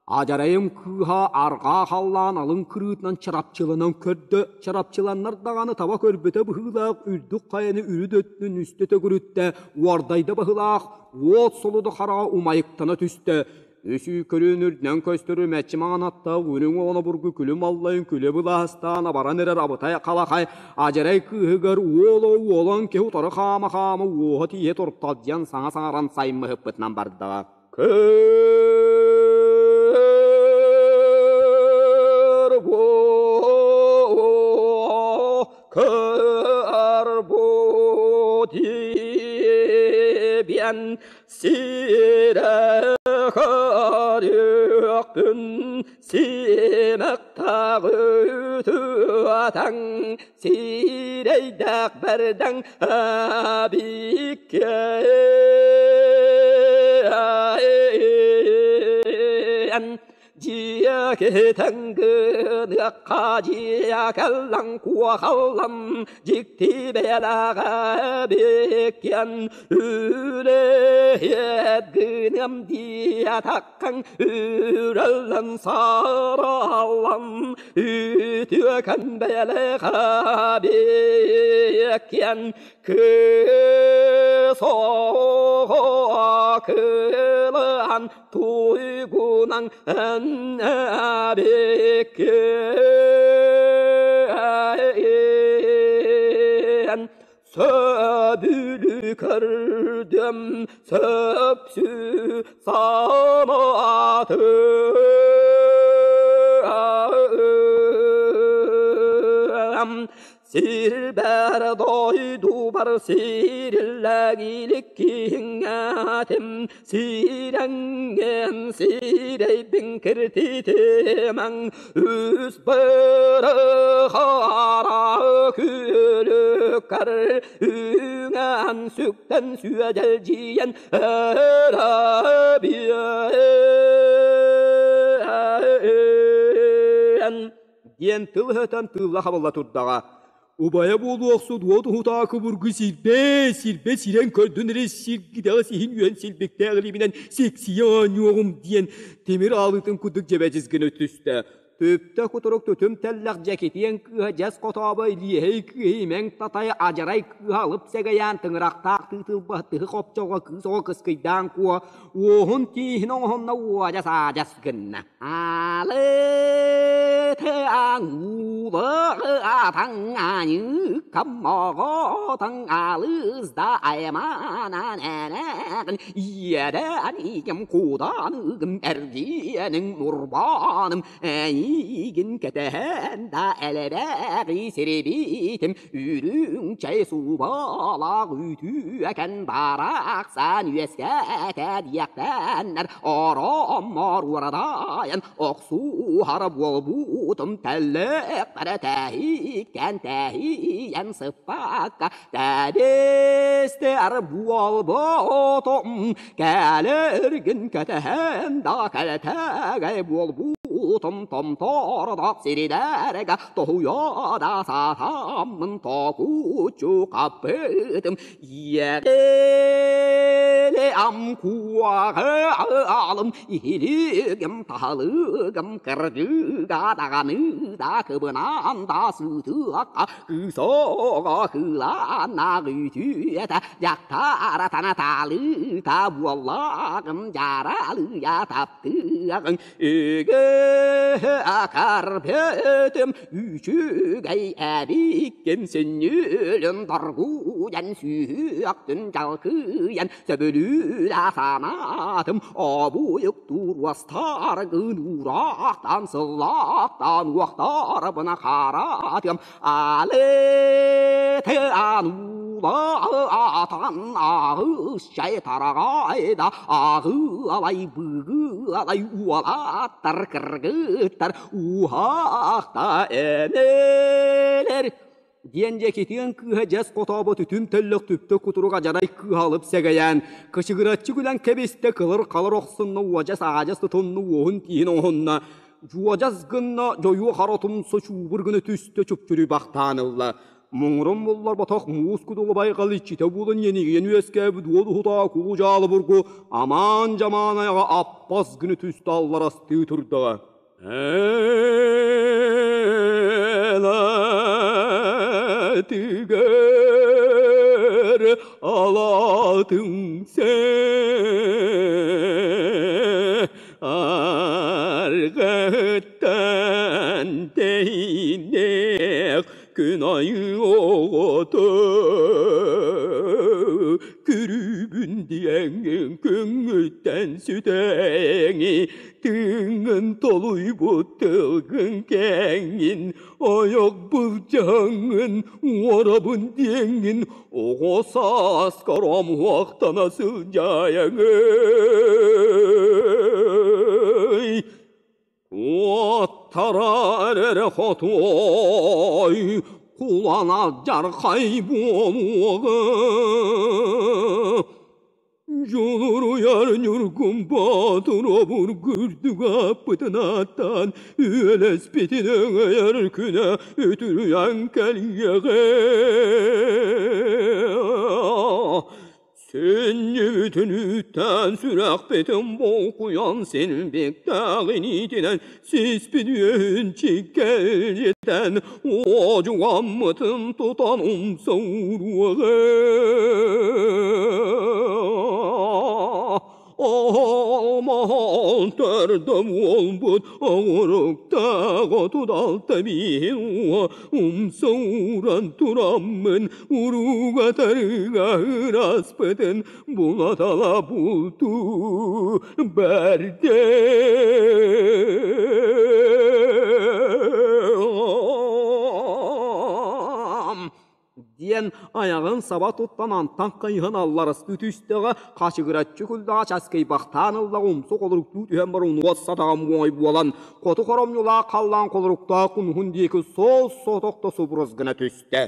Адьарайым кыыһа арҕаа халлаан алын кырыытынан чарапчыланан көрдө, чарапчыланнар даҕаны таба көрбөтө быһыылаах үрдүк хайаны үрүт өттүн үстэ төгүрүттэ, уордайда быһыылаах, уот солуду хараҕа умайыктана түстэ. Үсүү-көрүүн үрдүнэн көстөр үмэччи маҥан аттаах үрүҥ оҕоно бургу күлүм аллайын күлэ былаастаан абаран эрэр абытай халахай адьарай кыыһыгар уол уолан киһи утары хаама-хаама уоһа тииһэ турталдьыйан саҥа саҥаран саймыһыппытынан бардаҕа. Көр-бу диэн Сирэ көрүөхпүн симэхтээх үтүөтэн сирэйдээх бэрдэҥ эбиккэ Дьиэ киһитэн гыныахха дьиэ кэллэҥ куохаллан дьикти бэйэлээҕэ биккиэн үлэһиэт гыныам диэтэххин үрэллэн сараллан үтүөкэн бэйэлээҕэ биккиэн кыыс оҕо кылаан туйгунан эн Сөбүлүү көрдüm сөпсү санаатым Сирбэр дойдубар сириллэгилик киһиҥҥэтим сирэҥҥин сирэйбин киртитимэҥ үс быры-хара күлүккэр үҥэн сүктэн сүөдэлдьийэн өрө биэн диэн тыл өтөн тыылла хабылла турдаҕа. Убайа буолуохсут уот уһутаакы бургу сирбэ, сирбэ сирэн көрдүн эрэ сиргидэҕэ сиһин үөн силбиктээх илиибинэн сиксийэ оонньуоҕум диэн тимир аалыытын курдук дьэбэдьис гына түстэ. Түптэ кутурук түтүм тэллэх дьэкитиэн кыыһа дьэс хотообо илиэһэй кыыһы имэҥ татай адьарай кыыһа алып сэгэйээн тыҥырахтаах тыытылба тыһы хопчоҕо кыыс оҕо кыскыйдаан куо уоһун тииһин оҥоһунна уодьас аадьас гынна. Аалытыаҥ уулаатаҥ аньыыккаммоҕотоҥ алыс да айманан энэҕин иэдэниигим куданыгым эрдиэниҥ урбааным эйиигин кэтэһэн да элбэҕи сирибитим Үрүҥ чэй субалаах үтүөкэн барахсан үөскээтэ диэхтэннэр ороммор уорадайан охсуһар буолбутум тэллэхтэрэ тэһииккэн тэһийэн сыппакка тэбистэр буолбутум кэлэргин кэтэһэн да кэлтэгэй буолбутум томтордох сирдэргэ Тоһуйа да сатаммын токуччу хаппытым иэҕили ам куоҕалым иһилигим таһалыгым кырдьыга даҕаны да кыбынан да сыытыахха кыыс оҕо кыылааннаах үтүөтэ дьахтара танатаалыыта буоллаҕым дьаралыйа таптыаҕыҥ үгүс. Көрбүтүм үчүгэй эбиккин сүнньүлүн доргуйан сүһүөхтүн дьалкыйан сөбүлүүр санаатым обуйуктуур уостаргын уураахтан сыллаахтан уохтарбына хараатым Алытыан уулаатан аҕыс-чай тараҕайда аҕыалай быгыалай уолаттар кыргыттар уһаахта энэлэр диэн дьэкитиэн кыыһа дьэс хотообот үтүм тэллэх түптэ кутурук адьарай кыыһа алып сэгэйээн кычыгыраччы күлэн кэбистэ кылыр-халыр охсунна уодьас аадьас тутунна уоһун тииһин оҥоһунна Дьуодьас гынна дьойуо хара тумса чуубур гына түстэ чупчуруйбахтаан ылла. Муҥурун булларбатах муус кудулу байҕал иччитэ буолан иэнигийэн үөскээбит уол уһутаа кулу дьаалыбургу амаан-дьамаан айаҕа аппас гына түстэ алларастыы турдаҕа. Элэтигэр алаатыҥ Аргыттан тэйиннэх күн айыы оҕото Күрүүбүн диэҥҥин күҥҥүттэн сүтэҥи Тыыҥҥын толуйбут тылгын кээҥҥин Ойох былдьаҥҥын уорабын диэҥҥин Оҕо сааскар омуохтана сылдьаайаҥый Куоттарар эрэ хотуой кулан алдьархай буолуоҕа Дьулуруйар Ньургун Боотур обургу үрдүк ааппытын ааттаан үөлэспитин өҥөйөр күнэ үтүрүйэн кэлиэҕэ. Сүнньүбүтүн үүттээн сүрэхпитин булкуйан силбиктээх иниитинэн сиспит үөһүн чиккэлдьитэн уодьугаммытын тутан умса ууруоҕа. Оһол төрдө буолбут оҕуруктаах 36 бииһин уо умса ууран тураммын урууга-тарыыга ыраспытын булатала бултуу бэрдэ. Диэн айаҕын саба туттан антах хайыһан алларастыы түстэҕэ, хачыгыраччы күллэҕэ часкыйбахтаан ыллаҕа умсук холоруктуу түһэн баран уот сатаҕа муой буолан, хоту хоромньулаах халлаан холоруктаах кунуһун диэки суол соҕотохто субурус гына түстэ.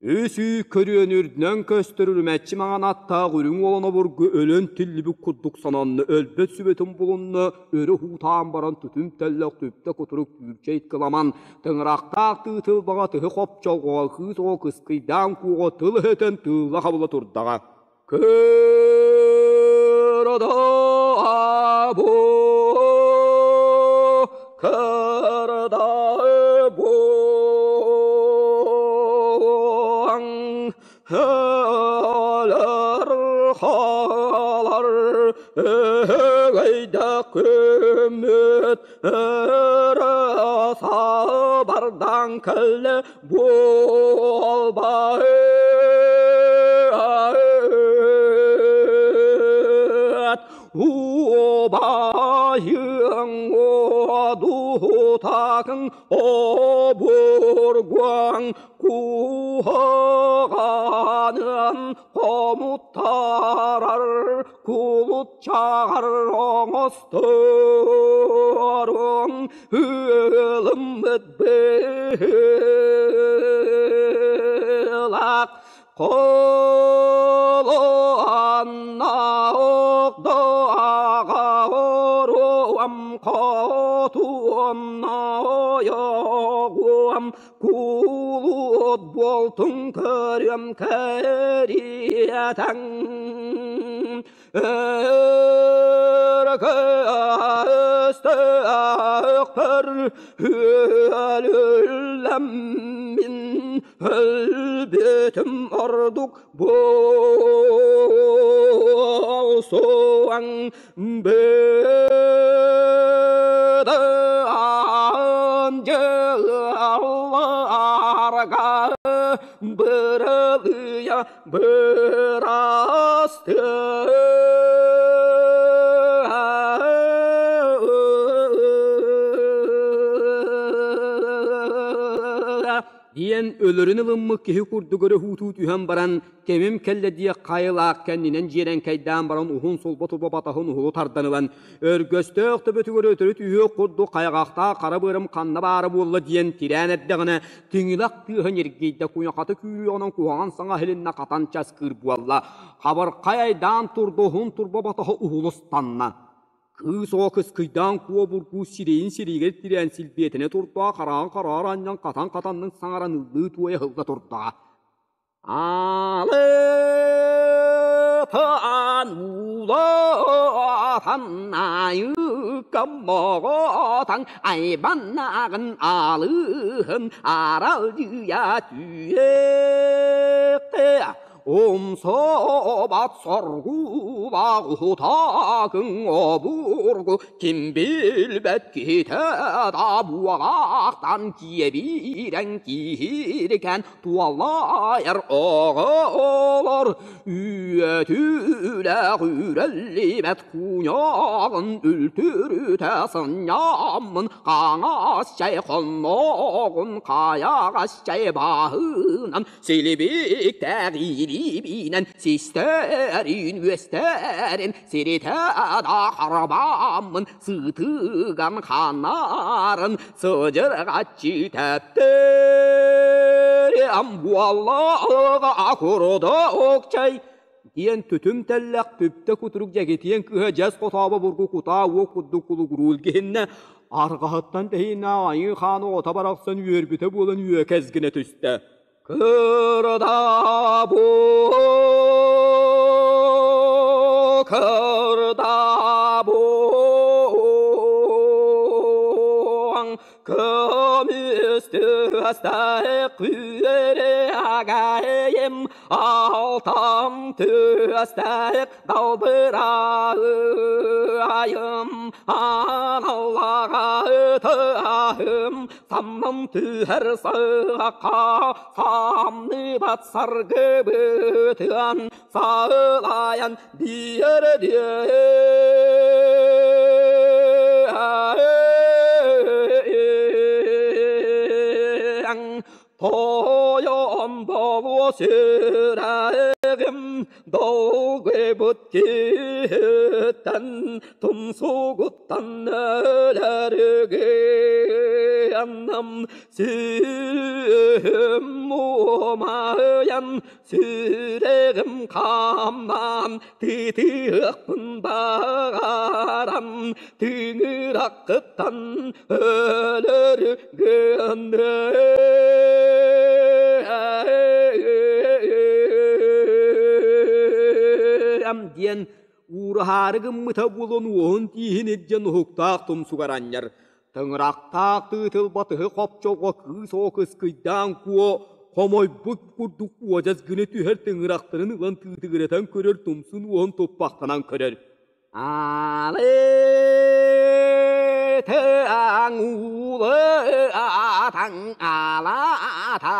Үс үй көрүөн үрдүнэн көстөр үрүмэччи маҥан аттаах үрүҥ уолан обургу өлөн тиллибит курдук сананна, өлбөт сүбэтин булунна, өрө уһуутаан баран түтүм тэллэх түптэ кутурук түүрчэй кыламан, тыҥырахтаах тыытылбаҕа тыһы хопчолҕоҕо кыыс оҕо кыскыйдаан куоҕа тыл өһөтөн тыылла хабыла турдаҕа. Кырдаа-бу, кырдаа-бу, өлөр хаалар өһөгөйдөх күммүт өрө сабардан кэллэ буолбаһыат убайың одутакың обургуаң куһаҕанын хомуттарар кулут чаҕар оҥосторуҥ ылыммыт быһыылаах Холуонна охдоаҕа оруом хотуонна ойоҕуом кулут буолтуҥ көрүөм кэриэтэн Өркөстөөхпөр өлүллэммин өлбүтүм ордук буолсуаҥ быт. Быралыйа бырастыы. Диэн өлөрүн ылыммыт киһи курдук өрө уһуутуу түһэн баран, кэмим кэллэ диэх хайылаах кэннинэн дьиэрэҥкэйдээн баран уһун сулба турба батаһын уһулу тардан ылан, өргөстөөх төбөтүгэр өтөрү түһүөх курдук хайҕахтаах хара быарым ханна баара буолла диэн тирээн эрдэҕинэ, тиҥилэх тыаһа ньиргийдэ, куйахата күүрүөҕүнэн куһаҕан саҥа иһилиннэ хатан часкыыр буолла. Хабархай айдаан турда уһун турба батаһа уһулустанна. Кыыс оҕо кыскыйдаан куобургуу сирэйин сириигэр тирээн силбиэтэнэ турда, хараҕын хараар анньан хатан-хатаннык саҥаран ыллыы-туойа ыһылла турда. Аалытаан уулатан айыкка моҕотан айбаннааҕын аалыһын аралдьыйа түһүөхтэ Умсубат соргулаах уһутаакыҥ обургу ким билбэт киһитэ да буолаахтан киэбирэн киһирикэн туолайар оҕолор үөтүүлээх үрэллибэт куньаҕын үлтүрүтэ сынньаммын хаҥас чэй хонноҕун хайаҕас чэй баһынан Силибиктээх иилиибинэн систэрин үөстэрин сиритэ да харабааммын сытыган ханарын сыдьырҕаччы тэптэриэм буоллаҕа курдук чэй диэн түтүм тэллэх түптэ кутурук дьэгитиэн кыһа дьэс хотообо бургу кутаа уо курдук кулугуруул киһиннэ арҕаһыттан тэһиинэ айыы хаан оҕото барахсан үөрбүтэ буолан үөкэс гына түстэ Кырдабу, кырдабу, көмүс түөстэй күөрэгайым алтан түөстэй далбырайым аналлаҕа Самнан түһэр сыһахха самныбат саргыбытыан саылайан биэрдиэ. Тойон болуо сүрэҕим долгуйбут киһиттэн тумсугуттан өлөрүгүанным сүһүм умайан сүрэҕим хамнаан тытыахпын баҕаран тыҥыраххыттан өлөрү гынным диэн уураһаары гыммыта буолан уоһун тииһин илдьэн уһуктаах тумсугар анньар. Тыҥырахтаах тыытыл батыһы хопчоҕо кыыс оҕо кыскыйдаан куо хомойбут курдук уодьас гына түһэр тыҥырахтарын ылан тыытыгыратан көрөр тумсун уоһун туппахтанан көрөр. Аалытаҥ уулатаҥ алата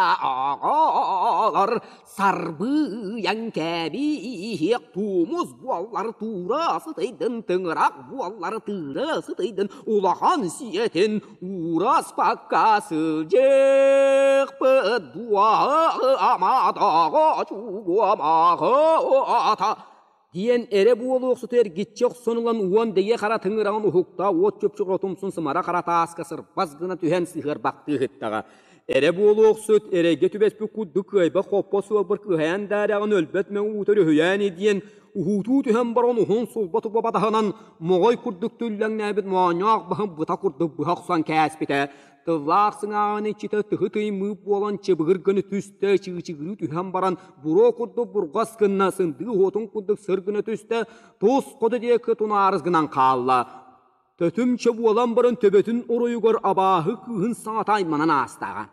оҕолор сарбыйан кэбиһиэх тумус буоллар туура сытыйдын тыҥырах буоллар тыыра сытыйдын улахан сиэтин уураспакка сылдьыахпыт дуо амадаҕа чугуамаҕа диэн эрэ буолуохсуту эргиччи охсон ылан уон дэйэ хара тыҥыраҕын уһукта уот чөпчөк отумсун сымара хара тааска сырбас гына түһэн сыһыарбахтыы ыһыттаҕа. Эрэ буолуохсут эрэйгэ түбэспит курдук кыайбат хоппо суолбар кыһайан даараҕын өлбөт мэҥ уута өрүһүйээн диэн уһуутуу түһэн баран уһун сулба турба батаһынан моҕой курдук түллэҥнээбит моонньоох баһын быта курдук быһа охсон кээспитэ. Тыллаах сыҥааҕын иччитэ тыһы тыймыып буолан чыбыгыр гына түстэ, чыычыгырыы түһэн баран буруо курдук бурҕас гынна, сындыы уотун курдук сыр гына түстэ, тус хоту диэки тунаарыс гынан хаалла. Төтүмчэ буолан баран төбөтүн оройугар абааһы кыыһын саҥата айманан аастаҕа.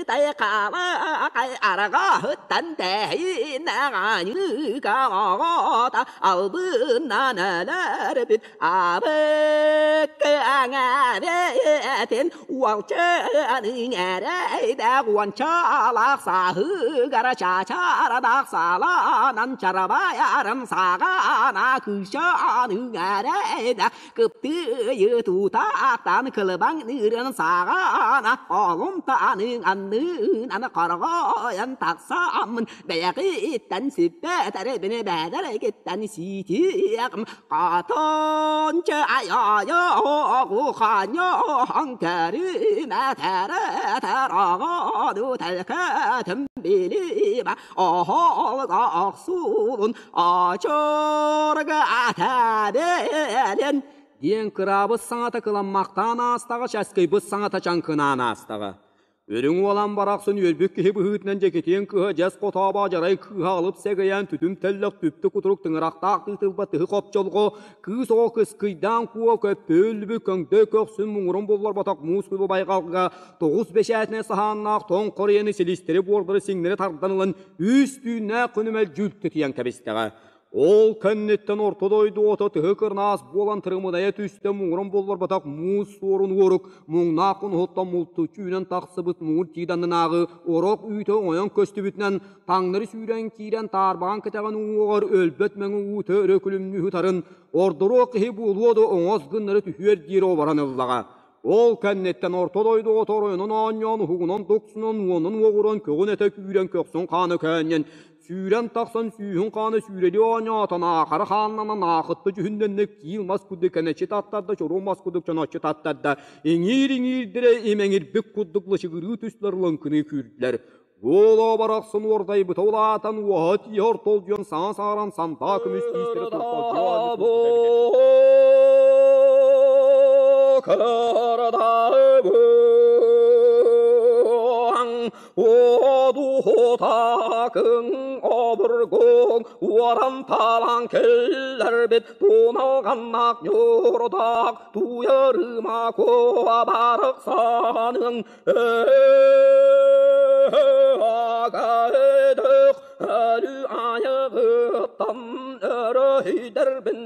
Тайқалақай арғаһыттан тәһинәғаньыка албыннан өлөрбүт абыккы аңаретин уалчаның әрәйдә уанчалақ саһыгара чачарадақ саланан чарабаярын сағана кышаның әрәйдә кыптыйы тутақтан кылыбаң нырын сағана олумтаның аннын қарғаян тақсамын бәяқиттан сиппәтәрбіне бәдәргеттан ситиякым қатончы аяяғу ханьяң кәрімә тәрі тәрағаду тәлкәтім билима оһолға ақсулун ачорга атәбелен диэн кыраабыт саҥата кыламмахтаан аастаҕа часкыйбыт саҥата чаҥкынаан аастаҕа. Үрүҥ уолан барахсын үөрбүт киһи быһыытынан дьэкитиэн кыһа дьэс хотооба дьарай кыыһа алып сэгэйэн түтүм тэллэх түптэ кутурук тыҥырахтаах тыытылба тыһы хопчолго кыыс оҕо кыскыйдаан куо көппөөллүбү көҥдөй көхсүн муҥурун булларбатах муус кулу байҕалга тоҕус бэчээтинэ саһааннаах тоҥ хоруйаны силистэри буордары сиҥнэри тардан ылан үс түүннээх күнүмэл дьүүлтэтийэн кэбистэҕэ. Ол кэнниттэн орто дойду ото тыһы кырнаас буолан тырымыдайа түстэ муҥурун булларбатах муус суорун уорук муҥнаах кунуһуттан мултуччу үүнэн тахсыбыт муҥур тииданнынааҕы орох үүтэ оҥойон көстүбүтүнэн таҥнары сүүрэн киирэн таарбаҕан кэтэҕин уҥуоҕар өлбөт мэҥэ уута өрө күлүмнүү сытарын ордоруох киһи буолуо да оҥос гыннары түһүөр диэри оборон ыллаҕа. Ол кэнниттэн орто дойду ото оройунан оонньоон уһугунан дуксунан уонун уоҕуран көҕүн этэ күүрэн көхсүн хаана көөнньөн сүүрэн тахсан сүүһүн хаана сүүрэли оонньоотон аахара хааннанан аахытта дьүһүннэннэ киил мас курдук кэнэччи таттарда чоруо мас курдук чоноччу таттарда иҥиир иҥиирдэрэ имэҥирбит курдук лачыгырыы түстүлэр лыҥкыныы күүрдүлэр. Буолоо барахсан уордайбыта улаатан уоһа тииһэ ортолдьуйан саҥа сааран сандаа көмүс тиистэрэ турталдьыйа Одуһутакын обургуҥ уоран талан кэллэрбит туналганнак ньурдак туйарыма куа барыксаның Агайдык өлү айыгыттан өрөйдөрбүн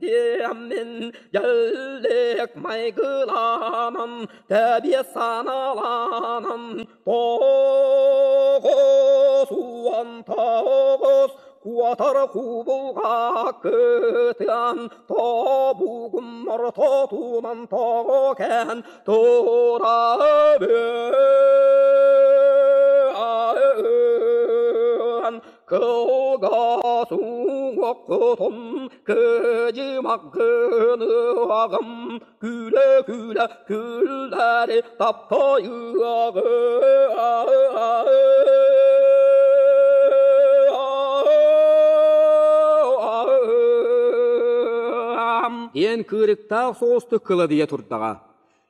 диэммин дьэллик майгыланан тэбиэ саналанан тоҕус уон тоҕус куотар кубулга кытыан тобугум ортотунан тоҕо кэн турабын кылгас уҥуоххутун кыдьымах гыныаҕым күлэ-күлэ күллэри таптайыаҕым. Диэн кыырыктаах соҕустук кыладыйа турдаҕа.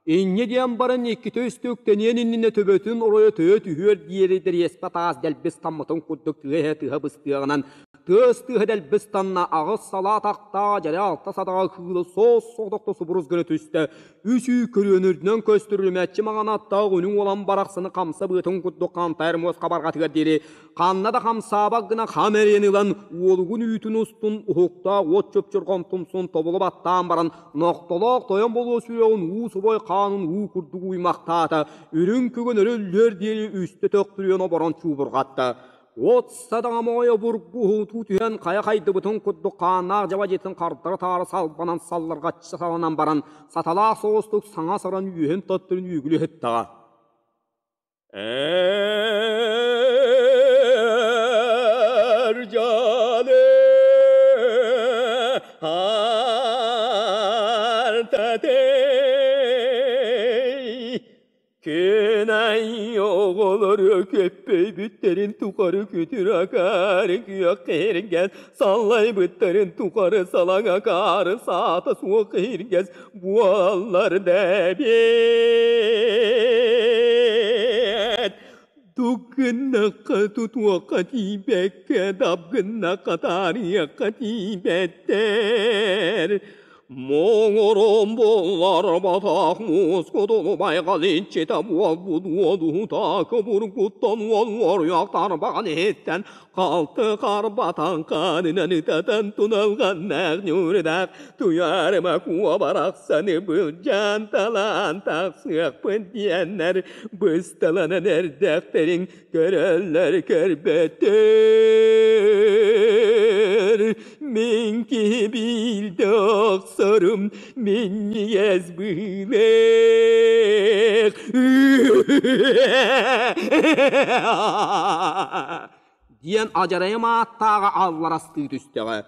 Инньэ диэн баран иккитэ үстэ үктэниэн иннинэ төбөтүн оройо төйө түһүөр диэри дэриэспэ таас дэлби ыстаммытын курдук тыа тыһа быстыаҕынан тыас тыаһа дэлби ыстанна аҕыс салаа тахтааҕа дьэрэ алта садаҕа кыыла соос соҕотохто субурус гына түстэ. Үс үй көрүөнүрдүнэн көстөрүлүмэччи маҥан аттаах үнүҥ уолан барахсаны хамса быатын курдук хантайар муос хабарҕатыгар диэри ханна да хамсаабат гына хам эриэн ылан уолугун үүтүн устун уһуктаах уот чөпчөрҕөн тумсун тобулу баттаан баран нохтолоох тойон болуо сүрэҕин уу субой хаанын уу курдук уймахтаата, үрүҥ күгүн өрүллүөр диэри үстэ төхтүрүйэн оборон чуубурҕатта. От садаҥа моойо бургуһутуу түһэн хайа хайдыбытын курдук хааннаах дьабадьытын хардары таары салбанан салларгаччы саланан баран саталаах соҕустук саҥа саран үөһүн тоттурун үөгүлү ыһыттаҕа. Эр дьалы артатей Күнай оҕолору көппөйбүттэрин тухары күтүр акаары күөх киһиргэс, саллайбыттарын тухары салаҥ акаары саата суох киһиргэс буоллар дэбиэт. Туггыннахха тутуохха тиийбэккэ, дапгыннахха таарыйыахха тиийбэттэр. Моҥорон булларбатах муус кутулу байҕал иччитэ буолбут уодуһутаакы бургуттан уол уоруйах тарбаҕын иһиттэн халты харбатан хаанынан ытатан туналҕаннаах ньуурдаах туйаарыма куо барахсаны былдьаан талаан тахсыахпын диэннэр бысталанан эрдэхтэрин көрөллөр көрбөттөр. Мин киһи биирдэ охсорум минньигэс быһыылаах. Диэн адьарайым ааттааҕа алларастыы түстэҕэ.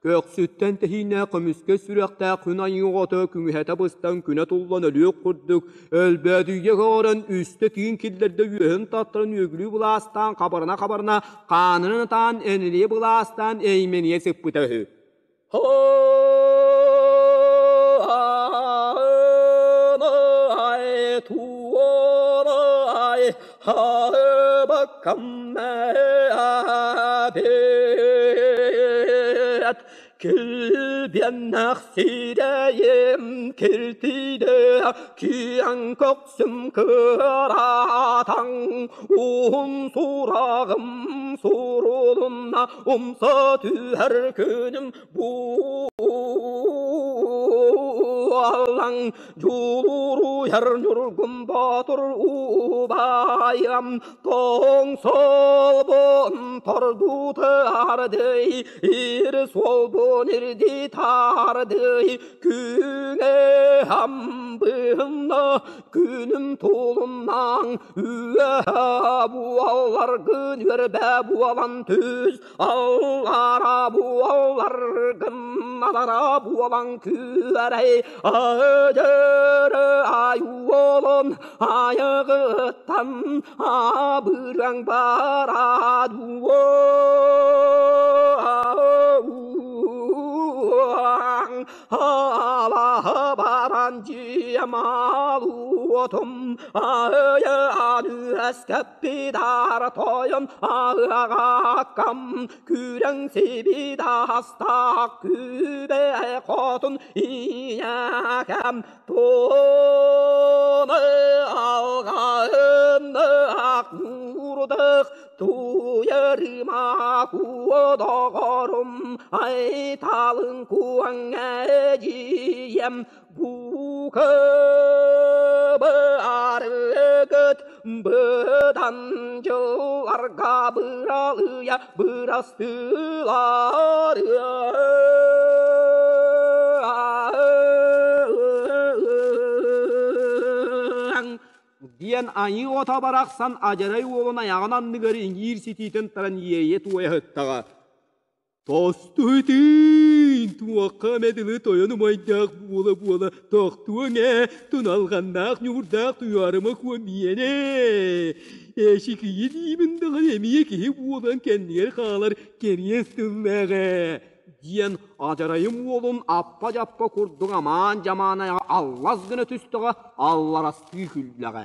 Көхсүттэн тэһииннээх көмүскэ сүрэхтээх күн айыы оҕото күҥүһэтэ быстан күнэ туллан өлүөх курдук өлбөөдүйэ көҕөрөн үстэ тыын киллэрдэ үөһүн таттаран үөгүлүү былаастаан хабарына-хабарына хаанынан ытаан энилийэ былаастаан эймэнийэ сыппыта үһү. Килбиэннэх сирэйим киртийдэ киэҥ көхсүм кыараатаҥ уһун сураҕым сурулунна умса түһэр күнүм буоллаҥ Дьулуруйар Ньургун Боотур убайым тоҥ солбун тордутардый ир суолбун ирдии тардый күҥэ хамбыһынна күнүм тулуннаҥ үөһэ буоларгын үөрбэ буолан түс Аллара буоларгын алара буолан күөрэй Өлөрө айуолун айыгыттан абырыаҥ бара дуо Алаһы баран дьиэм алуотум айан үөскэппит тойон аҕаккам күрэҥ сибидастаах күбэ хотун ийэкэм туоны алҕаһыннаах нуурдах туйарыма куодоҕорум айталын куоҥ эдьиийэм Букабарыгыт быдан дьылларга быралыйа бырастыылар диэн айыы ото барахсан адьарай уолун айаҕын анныгар иҥиир ситиитин таран иэйэ туойа сыттаҕа. Тостуйтун, туохха эмэ дылы тойон умайдаах буола-буола тохтуоҥ ээ, туналҕаннаах ньуурдаах туйаарыма куо миэнэ. Эшикийи диибин даҕаны эмиэ киһи буолан кэннигэр хаалар кэриэс тыллаах ээ, диэн адьарайым уолун аппа-дьаппа курдук амаан-дьамаан айаҕа аллас гына түстэҕэ алларастыы күллэҕэ.